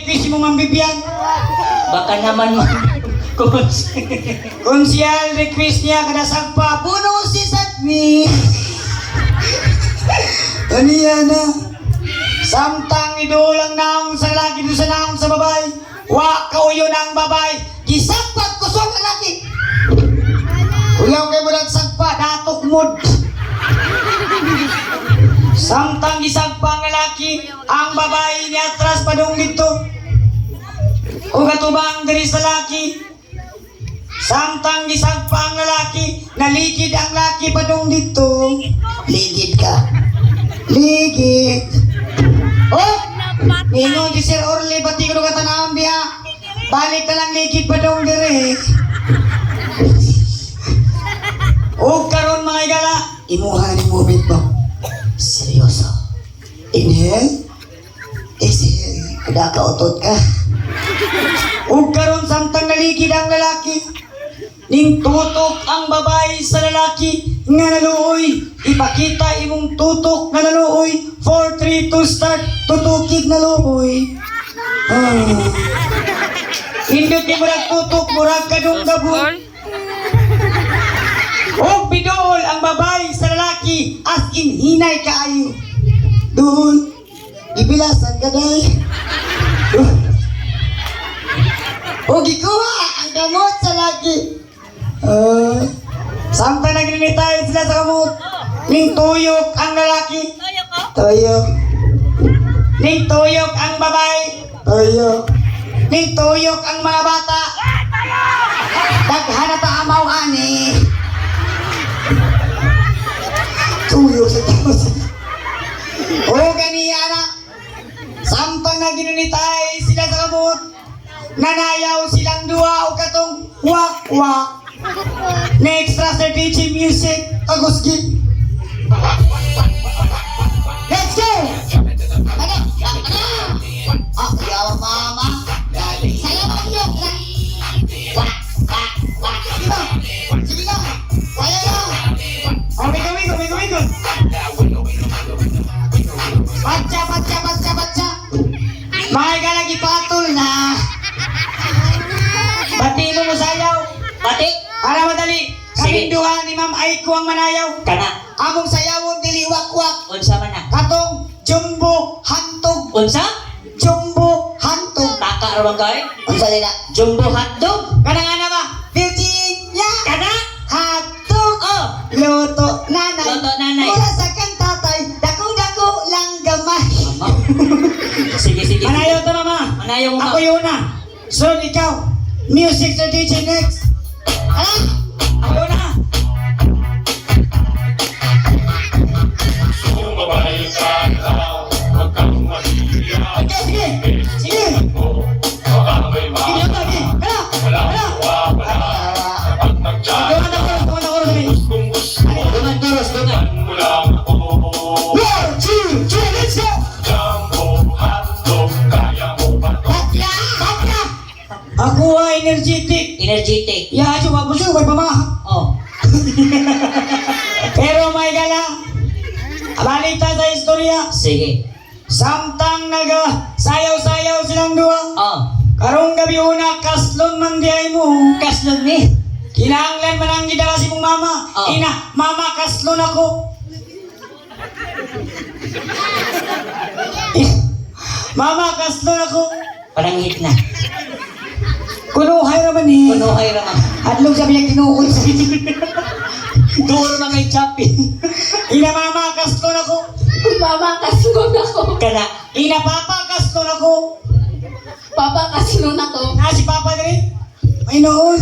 request mo, Ma'am Bibian. Baka naman, ma'am. Konsyal, request niya kada sagpa. Puno si Satmi. Kaniya na. Samtang idulang naong sa laki doon sa naong sa babay. Wa kauyo ng babay. Gisagpat kusog ang laki. Kuyaw kay mo sagpa, datok mod. Samtang gisagpa ang lalaki, ang babae ni atras padung dito. O katubang diri sa laki. Samtang gisagpa ang lalaki, naligid ang laki padung dito. Ligid ka. Ligid. Oh! Ningon si Sir Orly, pati ko katanawon biya. Balik na lang ligid padung diri. O karon mga igala, imuha ni moment mo. Seryoso. Inhale. Exhale. Kada kautot ka. O karon samtang naligid ang lalaki, ning tutok ang babae sa lalaki nga naluoy. Ipakita imong tutok nga naluoy. 4, 3, 2, start. Tutukig naluoy. Ah. Indot ni murag tutok, murag kadung gabon. Ay. O bidool ang babae sa lalaki as in hinay kaayo. Doon, ibilasan ka day. O gikuha ang gamot sa laki. Samtang nagrinitay sila sa kamot. Ning tuyok ang lalaki. Tuyok. Ning tuyok ang babae. Tuyok. Ning tuyok ang mga bata. Daghan na ta amaw ani. Tuyo sa Diyos. O ganiya na. Samtang na ginunitay sila sa kamot, nanayaw silang duha o katong wak-wak. Next, Raster DJ Music, Agustin. Let's go! Ano? Ano? Ah, yawa mama. Sayaw pa niyo. Wak, wak, wak. Sige na! Sige na! Kaya na! Oh, wiggle, wiggle, wiggle, wiggle. Batya, batya, batya, batya. Mga galagi patol na. Bati mo sayaw. Pati. Para madali. Sige. Kaming duha ni Ma'am Aiko ang manayaw. Kana. Among sayawon dili wakwak. Unsa man na? Katong jumbo hantog. Unsa? Jumbo hantog. Taka ra kay? Unsa nila? Jumbo hotdog. Kanang ana ba? Virginia Kana. hotdog. Oh. Luto nanay. Luto nanay. Mula sa kang tatay, dako-dako lang gamay. Mama. Sige, sige. Manayaw ta, mama. Manayaw mo, Ako ma'am. yun na. Sunod ikaw. Music sa DJ next. Ala! Ako yun na. Sumabay ka na, huwag kang mahihiya. Okay, sige. Sige. Baka may Sige, mata, okay. Kala! walang Kala! mawawala. Kapag nag-chat, Duman ako, duman ako, sige. gustong gusto, Duman, Doros, duman. mo lang ako. One, two, three, let's go! Jumbo hotdog, kaya mo ba to? Batya! Batya! Ako ay energetic. Energetic. Ya, coba gusto, may pamaha. Oh. Pero may gala. Balik ta sa istorya. Sige. Samtang naga sayaw-sayaw silang duha. Oh. Karong gabi una, kaslon man di ay mo. Kaslon ni. Kinahanglan man ang gidala si mong mama. Oh. Ina, mama, kaslon ako. Eh, mama, kaslon ako. Parang hit na. Kunuhay raman eh. Kunuhay ra man. Adlong sabi niya kinukoy sa Duol man kay Chappy. Ina, mama, kaslon ako. Mama, kasunod ako. Kana. Ina, papa, kaslon ako. Papa, kasunod ako. Na si papa diri. May noon.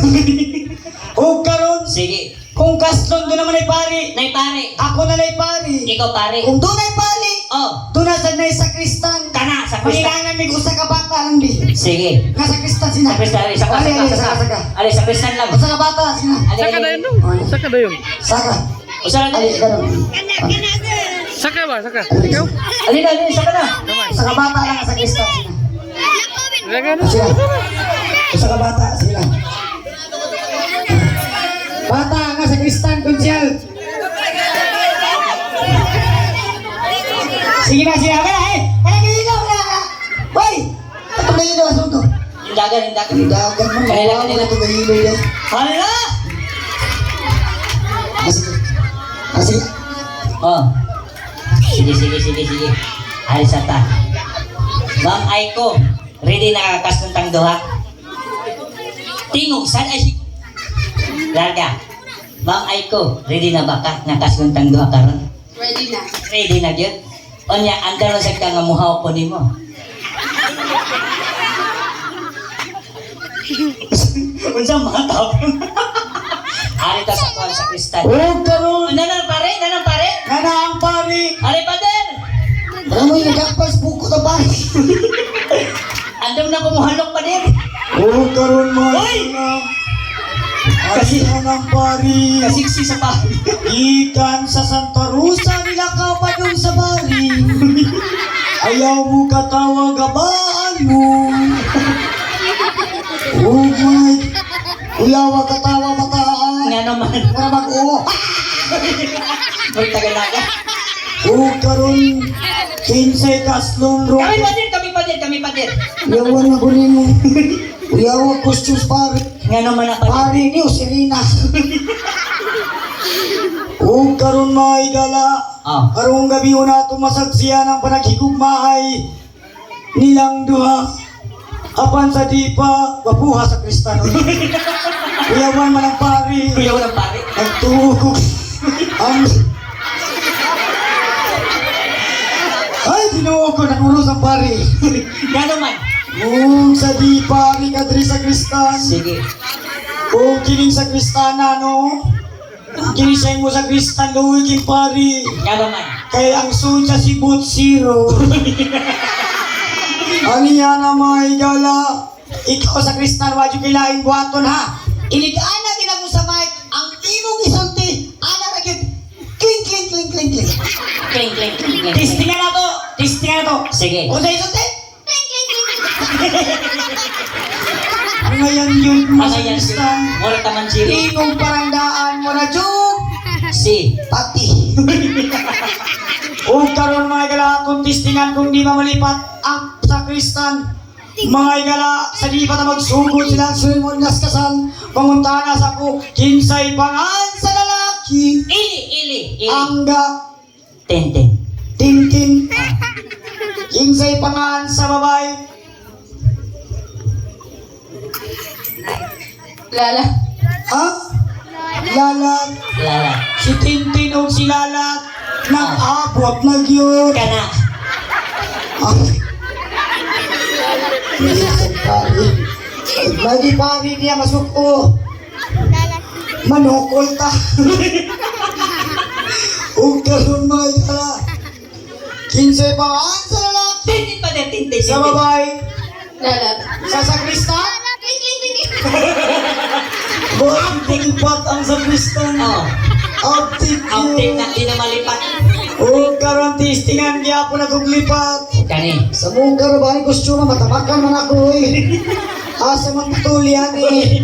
O karon, Sige. kung kaslon doon naman ay pari. Nay pare. Ako na lay pari. Ikaw pare. Kung doon ay pari, Oh. doon na sa nay sakristan. Kana sa kristal. Pangilangan may usa ka bata lang di. Sige. Nga sakristan sina. Sa kristal, saka, Ali, saka, ali, saka. saka, saka. Ali, sa kristal lang. Usa ka bata sina. Ali, Saka ali, na ali. yun dong. Saka na yun. Saka. Usa lang Ali, dali. ganun. Saka ba? Saka. Ikaw? Ali na, ali, saka na. Usa ka bata lang ang sakristan sina. Saka na. Sila. Usa ka bata sila. Bata nga sakristan konsyal. Sige na, sige na. Wala, eh. Wala, gililo, wala. Hoy! Gahilo, asa to? Hindagan, hindagan. Dagan mo, Kanila, mawawa kanila. na ito gahilo yan. Hala! Ah, sige. Ah, sige. Oh. Sige, sige, sige, sige. Alis na ta. Ma'am Aiko, ready na kakas ng duha? Tingog, saan ay si... Larga. Ma'am Aiko, ready na ba ka? Nakas ng duha karon? Ready na. Ready na gyud? Onya, andar mo sa ka nga muhaw ko nimo. Unsa mga tao? Ari ta sa kuan sa kristal. Oh, karon! Nanang pare, nanang pare. Nana ang pari! Ari pader. Alam mo yung nagakpas buko na pari. Andam na kumuhalok pa din. Oh, karon mo. Oy! Kasi ang pari. Kasiksi sa pari. Ikan sa Santa Rosa, nilakaw pa dun sa bari. Ayaw mo katawag abaan mo. Oh my. Uyaw katawa bataan. Nga naman. Para mag-uo. May Tagalaga. Oh, karon kinsay kaslong ro. Kami pa din, kami pa din, kami pa din. Uyawan na kunin mo. Uyaw costumes pare. Nga naman na pa din. Pare niyo, Serena. Oh, karon mga igala. Oh. Karong gabi na tumasagsiyan ang panaghigugmaay nilang duha. Apan sa di pa, wapuha sa Kristano. Uyawan man ang pari. Kuya, walang pare. Nagtuhog ang... Ay, Ginoo ko, nakuros ang pari. Nga naman. Kung sa di pari kadri sa Kristan, Sige. kung kining sa Kristana, no? Kini sa imo sa Kristan, luwi king pari. Nga naman. Kay ang sun sa sibot zero. Aniya na mga higala. Ikaw sa kristal, wadyo kilaing buhaton ha. Inigaan na gina mo sa mic, ang imong isulti, ana na gyud. Kling, kling, kling, kling, kling. Kling, kling, kling, kling. Testingan na to. Testingan na to. Sige. O sa isulti? Ang ngayon yun, Ano mas yan? kristal. Mura taman siri. Imong parangdaan mo na jug. Si. Pati. O karon mga igala, kung tistingan kung di mamalipat ang sakristan. Mga igala, sa di pa na magsugod sila ang seremonyas kasal, panguntana sa ko, kinsay pangan sa lalaki, Ili, ili, ili. angga, Tenten. tintin, kinsay pangan sa babae, Lala. ha? Lalat, Lala. si Tintin o si Lalat, nag-abot na gyud. Kana. Ah. Pari. Lagi pari niya masuko. Manukol ta. Ug karon mga igala. Kinsay pa ang sa lalaki, Tintin pa din, tintin. sa babae, Lala. sa sakristan. Buang tingpat ang sakristan. Oo. Optik Update na, di na malipat. Ug karon tistingan gyapon akong lipat. Kani. Sa mong karubahan kostyuma, matamakan man ako eh. Asa man patulian eh.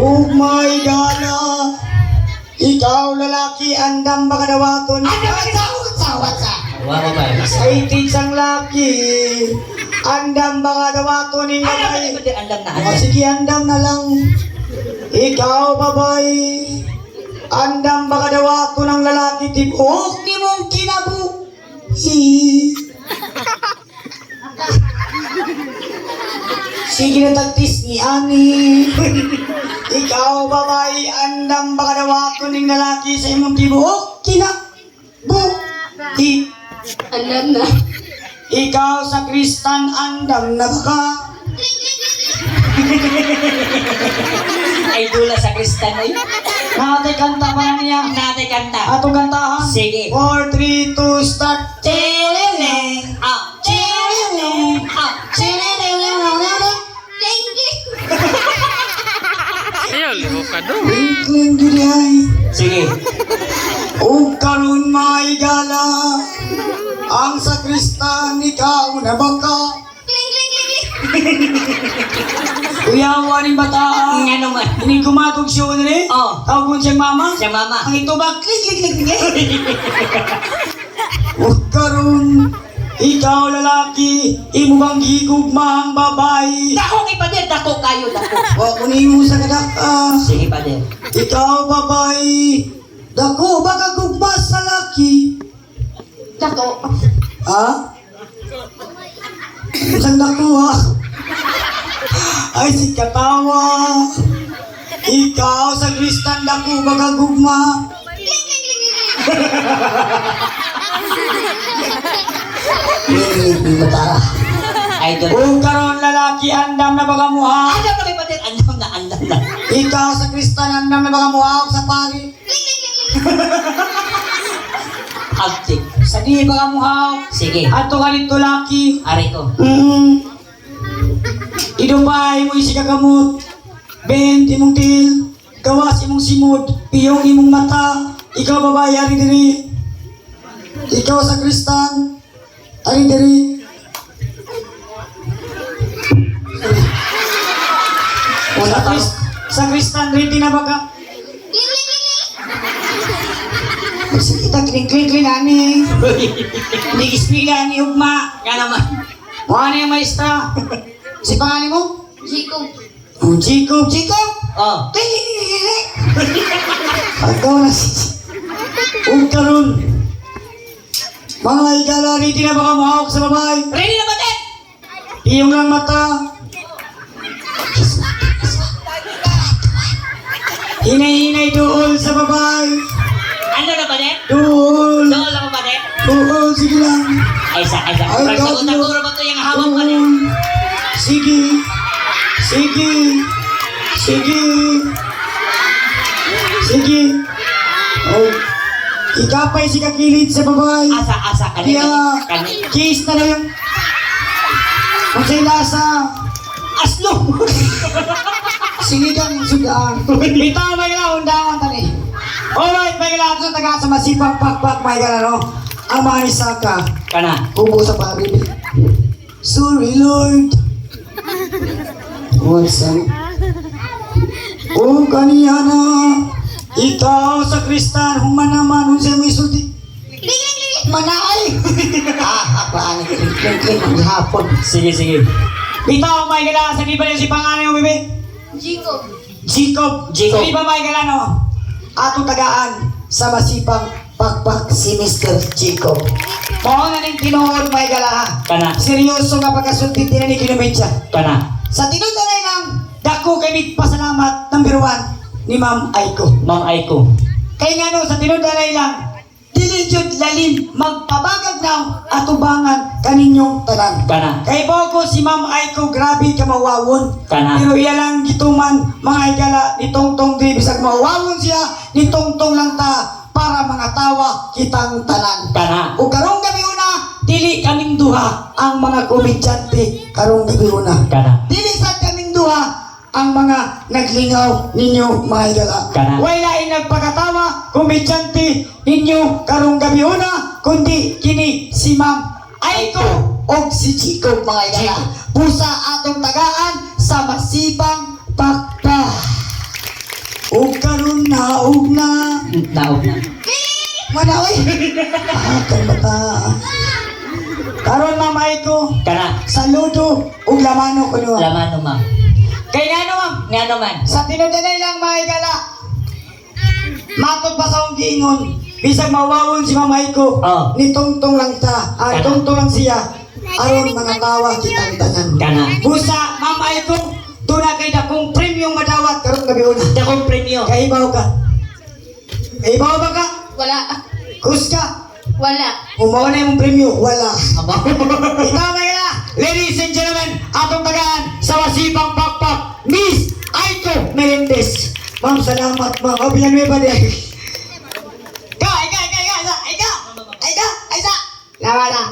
Oh my gala. Ikaw lalaki, andam ba kadawaton? Andam sa watsa, Wa mo ba? Sa itin sang laki. Andam ba kadawaton ni Andam babae? na, andam na, O andam. sige, andam na lang. Ikaw babae. Andam ba kadawaton ang lalaki? Tibuok ni mong kinabuhi. Sige na tagtis ni Ani. Ikaw, babae, andam ba kadawaton ng lalaki sa imong tibuok? Kinabuhi. Alam na. Ikaw sa kristan, andam na baka. Ay dula sa kristal na yun. Natay kanta pa na niya. Natay kanta. Atong kantahan. Sige. 4, 3, 2, start. Chilileng. Ah. Chilileng. Ah. Chilileng. Ayaw, lihok ka doon. Kling, kling, ay. Sige. Ug karon may gala ang sakristan ikaw na baka. Kuyawa ni bataan. Nga naman. Ining kumatog siya ni. Oh. Tawgon siyang mama. Siya mama. Ang ito ba? Klik, klik, klik, klik. Ug karon Ikaw lalaki, imo bang gigugma ang babae? Dako kay pader, dako kayo, dako. Wa ko nimo sa kadaka. Sige, pader. Ikaw babae, dako ba ka gugma sa laki? Dako. Ha? Isang dako ha? Ay, si katawa. Ikaw sa Kristan dako ba ka gugma? Matara. Idol. Kung karon lalaki andam na baga muha. Andam na kay pader, andam na, andam na. Ikaw sa Kristan andam na baga muha sa pari. Abtik. Sa di baga muha. Sige. Ato ka nito laki. Aray ko. Idupay mo isi kagamot. Bend imong til. Gawas imong simod. Piyong imong mata. Ikaw babae ari diri. Ikaw sa Kristan. Ari diri. Sa, Kris sa Kristan ready na ba ka? Magsakita, kling-kling-kling, ani. Hindi ispila ni Ugma. Nga naman. Mukha na yung maestra. Si pangalan mo? Jacob. Oh, Jacob. Jacob! Oh. Pagkaw na si... Huwag karon. Mga igala, ready na baka muhawak sa babae. Ready na pader? Iyong lang mata. Hinay-hinay dool sa babae. Ano na pader? Dool. Dool ako pader? Dool, sige lang. Ay sa, ay sa. Ay, Pag sa God, utak no. ko ba ito yung hawak pader? Dool. Sige. Sige. Sige. Sige. Oh. Ikapay si kakilid sa babae. Asa, asa. Kani, Kaya, kani. kiss na lang. Kung sa'yo lasa, Aslo! sinigang sudaan. Bitaw may gala, undangan tani. Alright, may gala, sa taga sa masipag pakpak, may gala, no? Ang mga isaka, Kana. kubo sa paribi. Sorry, Lord. What's up? O kaniya na, ikaw sa Kristan, humanaman, unsay mo isulti. Manaay! Ah, apaan, kling, kling, kling, ang hapon. Sige, sige. Bitaw, may gala, sa di ba niyo si panganay mo, bebe? Jacob. Jacob. Jacob. Sa di ba may gala, no? Atong tagaan sa masipang pakpak si Mr. Jacob. Mao na ning tinuod may gala ha. Kana. Seryoso nga pagkasulti din ni Kinumitsa. Kana. Sa tinutuloy ng dako kay pasalamat number 1 ni Ma'am Aiko. Ma'am Aiko. Kay nga no, sa tinutuloy lang, dili jud lalim magpabagag na atubangan kaninyong tanan. Kana. Kay Bogo si Ma'am Aiko grabe ka mawawon. Kana. Pero iya lang gituman mga higala ni Tongtong diri bisag mawawon siya ni Tongtong lang ta para mga tawa kitang tanan. Kana. O karong gabi una, dili kaming duha ang mga komedyante karong gabi una. Kana. Dili sad kaming duha ang mga naglingaw ninyo mga higala. Kana. Way lain nagpakatawa komedyante ninyo karong gabi una kundi kini si Ma'am Aiko og si Chico mga higala. Pusa atong tagaan sa masipang pakpa. Og karon na og na Daog na. Manaoy. Ah, kay bata. Karon Ma'am Aiko, Kana. saludo ug lamano kuno. Lamano, ma'am. Kay ngano ma'am, Nga naman. sa tinudanay lang mga higala. Matod pa sa akong giingon, bisag mawawon si Ma'am Aiko, Oh. ni tungtong lang ta, ah, Kana. tungtong lang siya, aron mga tawa kitang tanan. Kana. Busa, Ma'am Aiko, tuna kay dakong premium madawat karong gabi una. Dakong premyo. Kaibaw ka. Kaibaw ba ka? Wala. Kus ka. Wala. Umaw na yung premyo, wala. Aba. Ikaw may gala, ladies and gentlemen, atong tagaan sa wasipang pakpak, Miss Aiko Melendez. Ma'am, salamat ma'am. Oh, Villanueva din. Ka, ika, ika, ika, isa, ika, ika, isa. Lama na.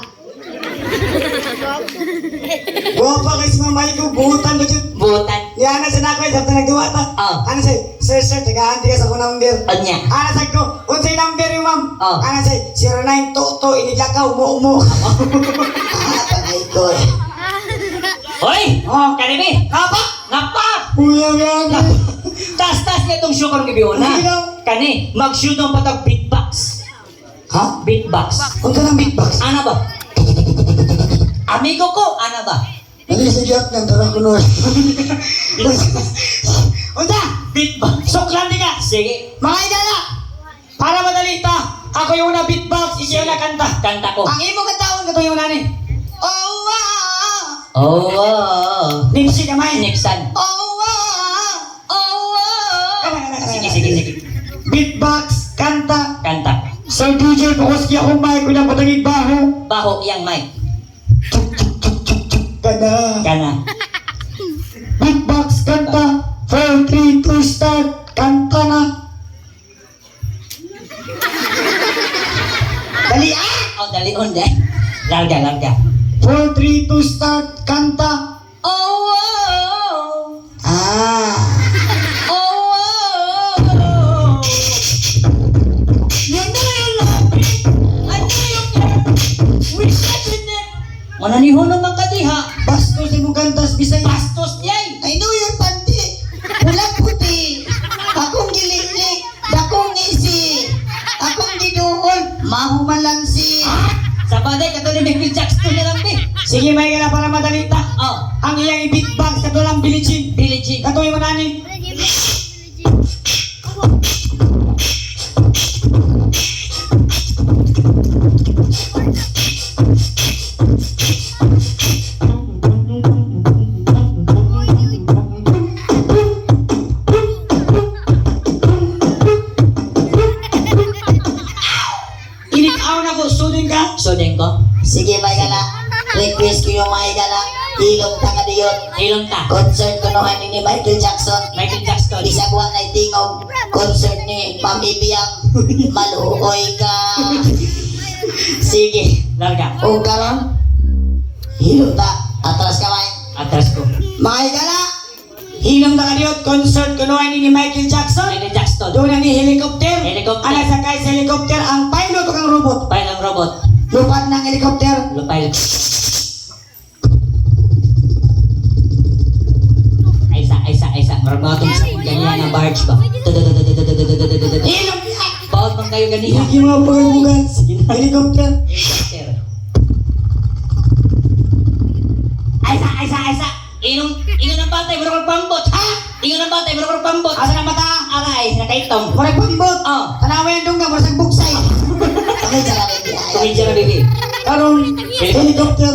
Guwapa kay si Ma'am Aiko, buhutan na dyan. Butan. Yan na sa nakoy, sabta nagduwa ta. Oh. Ano say, sir, sir, tagaan, di ka sa akong number. Anya. Ana sa ko, unsay number yung ma'am? Oh. Ana say, 0922, iniglakaw, mo mo. Ah, tanay ko eh. Hoy! Oh. Kanibi! Napa? Napa! Kuya yan. Tas-tas niya itong show karong gabi una. Sige daw. Kani, mag-shoot ang patag beatbox. Ha? Beatbox. Unsa nang beatbox? Ana ba? Amigo ko, ana ba? Dali sa giyap ng dara ko nun. Unsa? Beatbox. Suklan di ka. Sige, Mga igala, para madali ta, ako yung una beatbox, ikaw na kanta. kanta ko. Ang imo kataon kato yung nani. Oh, ah, Oh, oh, Nipsi kamay. Nipsan. Oh, ah. Oh, oh. Kana, kana, kana, Sige, kana. sige, sige. Beatbox, kanta. Kanta. Sir DJ, bukas kaya akong mic, una patangig baho. Baho yang mic. Kana. Kana. Beatbox, kanta. 4, 3, 2, start. Kanta na. Dali ah! Oh, dali on deh. Larga, larga. 4, 3, 2, start. Kanta. Oh, oh. Ah. Oh, oh. You know you love me. I know you care. We said it. Mananihon naman ka diha. Bastos imong kantas Bisaya. Bastos niyay. I know your panty. Pulang puti. Akong giliklik. Dakong ngisi. Akong giduol. Mahumalansi. Sa bagay, katulad ni Michael Jackson na lang, be. Sige, may na para madali ta. Oh, Ang iyang i-beatbox kato lang Billie Jean. Billie Jean. Kato yung nani. Inikaw na ko, sudin ka. So, din ko. Sige, may gala. Request ko yung may gala. Ilong tagadiyon. Ilong ta. Concert ko nohan ni Michael Jackson. Michael Jackson. Bisag wa na'y tingog. Concert ni Ma'am Ibiang. Maluoy ka. Sige. Larga. O karon. Hilom ta. Atras kamay. Atras ko. Mga higala. Hilom ta kadiyot, concert kunuhan ni Michael Jackson. Michael Jackson. Doon na ni helicopter. Helicopter. Ang nasakay sa helicopter, ang pilot o kang robot. Pilot ang robot. Lupad ng helicopter. Lupay. Ay sa, ay sa, ay sa. Marabatong sa ganyan na barge ba? Hilom niya. Bawat man kayo ganiha. Hindi mo pagbugan. Helicopter. Helicopter. Ay sa, ay sa, ay sa. Inong, ingon ang bantay, murag pambot. Ha? Ingon ang bantay, murag pambot. Asa na mata? Aray, nakaitong. Murag pambot. Oh. Tanawa yung dungga, murag buksay. Okay, tsaka rin niya. Kumidya na, baby. Karon, helicopter.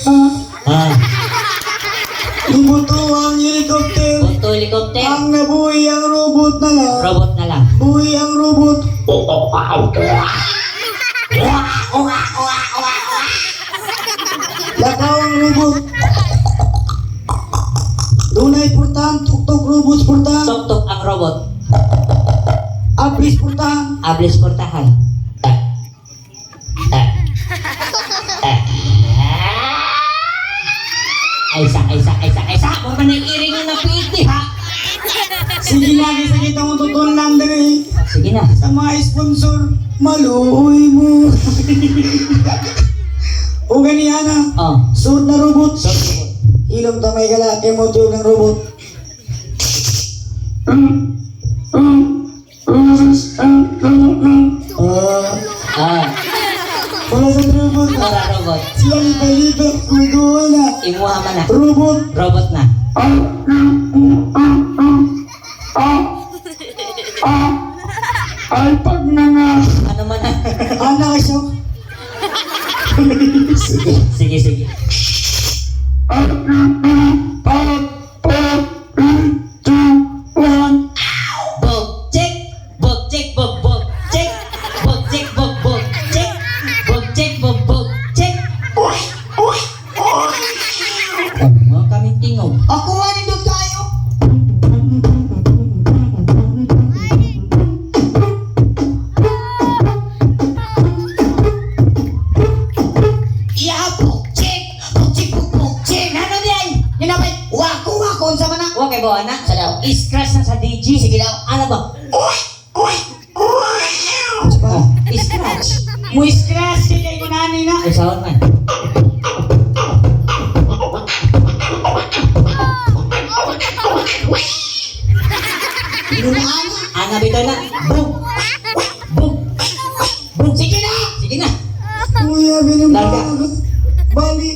Ah, Ah. Lumuto ang helicopter. Punto helicopter. Ang nabuhi ang robot na lang. Robot na lang. Buhi ang robot. Lakaw ang robot. Dunay purtahan, tuktok robot purtahan. Tok-tok ang robot. Ablis purtahan. Ablis portahan. Ah. Ah. Ah. Ay sa, ay sa, ay sa, ay sa. Huwag man iiring yung napiiti, ha? Sige lagi sa kita mo tutunan diri. Sige na. Sa mga sponsor, maluoy mo. O ganiya na. Oh. Suot na robot. Suot robot. Ilong tamay gala kay mo tuyog ng robot. Ah, Ah. wala sa robot. Wala robot. Siya lipe-lipe, kuguol na. Imuha man na. Robot. Robot na. Ay, pag nanga. Ano man na? Anak siya. Sige. Sige, sige. 5, 4, 3, 2, 1. Bog, check. Bog, check, bog, bog, check. Bog, check, bog, bog, check. Bog, check, bog, bog, check. Uy, uy, uy. Mga kaming tingog. Ako nga nindot kayo. Iya, pukchik! Pukchik, puk, pukchik! Ano di ay? Yun na may wako, wako, unsa man na? Okay ba, anak? Sa daw. Scratch na sa DG. Sige daw. Ano ba? Oh. Scratch. Mo scratch kay kay nanay na. Ay, sahon man. Ana. Ana bitaw na. Bug. Bug. Bug. Sige na. Sige na. Kuya, binuwang. Larga. Bali.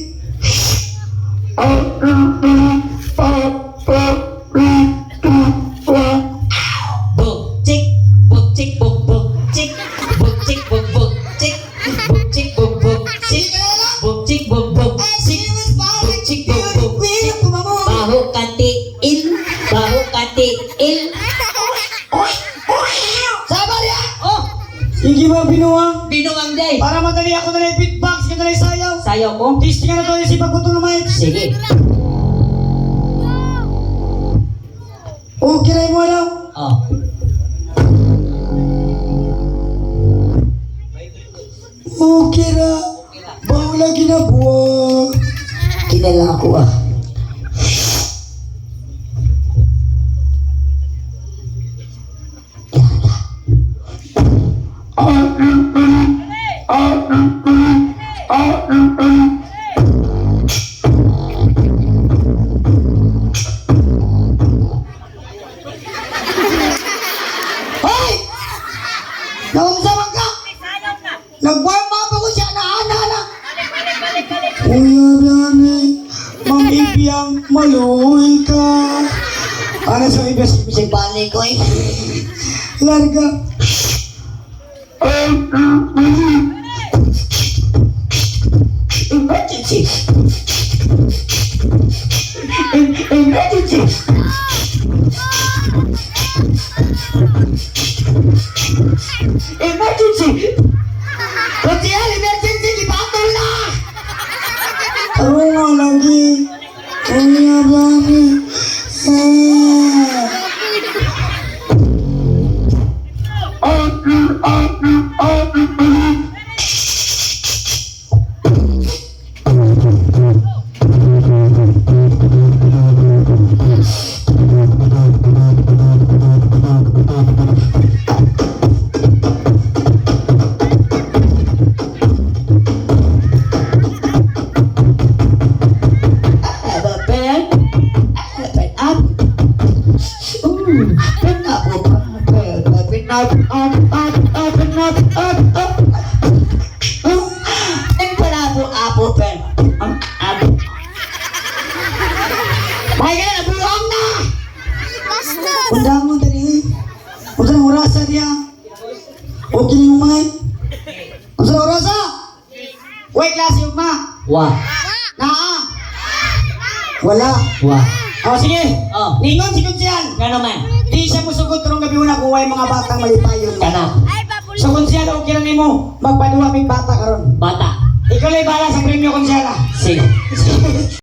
Bug. Chick. Bug chick bug bug chick. Bug chick bug bug chick. Bug chick bug bug chick. Sige na lang. Bug chick bug bug Eh, chick. she was Bug chick bug bug Will, chick. kumamo. Baho kati il. Baho kati il. Sabar ya. Oh, Sige ba, binuwang? binuwang day. Para madali ako na lang beatbox, ka na lang sayaw. Sayaw ko. Testing ka na to yung pagbuto ng mic. Sige. Okay na mo daw. Oh. Okay na. Bawo lagi na buwang. Kinala ako ah. Hoy! Naunsa man ka? Nag-warm up ako siya na ana na. Kuya, biyani. Mang Ibiang, maluoy ka. Ano sa ibig? Bisag balik ko eh. Larga. Emergency! Emergency! Emergency! Konsehal, emergency! Gipatol na! Tarunga lagi. Kuya, biyani. Ah. Have a pen. Pen up. Pen up, pen, pen up, up, up, up, up, up, up. Pen pala po, apo, pen. Ang apo. May ganun, nabuang na! Undangon dali. Unsa nang orasa diya? Okay ni umay. Unsa nang orasa? Wait klase ugma. Wa. Naa. Wala. Wa. Oh, sige. Oh. Ningon si Kunsian. Ngano man? Di siya musugod karong gabi una kung way mga batang malipayon. Kana. So Kunsian, okay ra nimo magpaduwa mig bata karon. Bata. Ikaw lay bala sa premyo Kunsian. Sige.